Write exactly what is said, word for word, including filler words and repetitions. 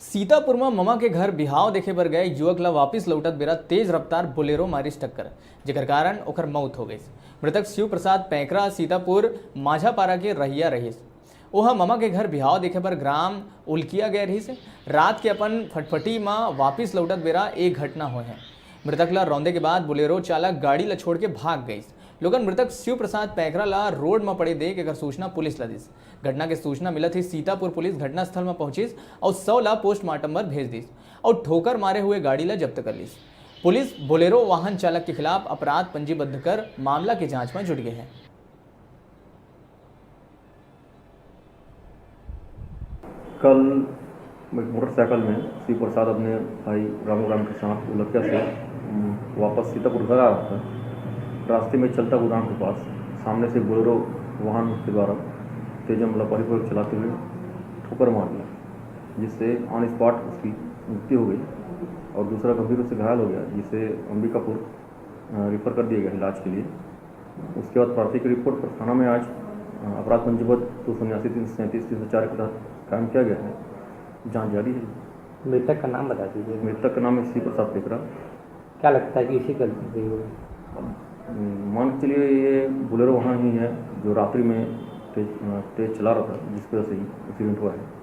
सीतापुर म ममा के घर बिहाव देखे बर गए युवक ल वापिस लौटत बेरा तेज रफ्तार बोलेरो मारिस टक्कर, जेकर कारण ओकर मौत हो गइस। मृतक शिव प्रसाद पैकरा सीतापुर माझापारा के रहइया रहिस। ओह ममा के घर बिहाव देखे बर ग्राम उलकिया गए रहिस। रात के अपन फटफटी म वापिस लौटत बेरा ए घटना होए हे। मृतक ल रौंदे के बाद बोलेरो चालक गाड़ी ल छोड़ के भाग गइस। लोगन मृतक शिव प्रसाद पैकरा ल रोड म पड़े देख एकर सूचना पुलिस ल दिस। घटना के सूचना मिलत ही सीतापुर पुलिस घटनास्थल म पहुंचिस अउ शव ल पोस्टमार्टम बर भेज दिस अउ ठोकर मारे हुए गाड़ी ल जब्त कर लिस। पुलिस बोलेरो वाहन चालक के खिलाफ अपराध पंजीबद्ध कर मामला के जांच म जुट गए हे। कल एक मोटरसाइकिल में शिव प्रसाद अपने भाई रामू राम के साथ उलकिया से, उम, वापस सीतापुर घर आ रहा था। रास्ते में चलता गोदाम के पास सामने से बोलेरो वाहन के द्वारा तेज हमला परिपूर्वक चलाते हुए ठोकर मार दिया, जिससे ऑन स्पॉट उसकी मृत्यु हो गई और दूसरा गंभीर रूप से घायल हो गया, जिसे अंबिकापुर, अ, रेफर कर दिया गया इलाज के लिए। उसके बाद प्राथमिक रिपोर्ट पर थाना में आज, अ, अपराध पंजीबद्ध दो सौ उन्यासी, तीन सौ सैंतीस, तीन सौ चार के तहत कायम किया गया है। जांच जारी है। मृतक का नाम बता दीजिए। मृतक का नाम है शिव प्रसाद पेकरा। क्या लगता है कि इसी गलती से ही हुआ? अब, उम, मान के चलिए, ये बोलेरो वाहन ही है जो रात्रि में तेज, अ, तेज चला रहा था, जिसकी वजह से ही एक्सीडेंट हुआ है।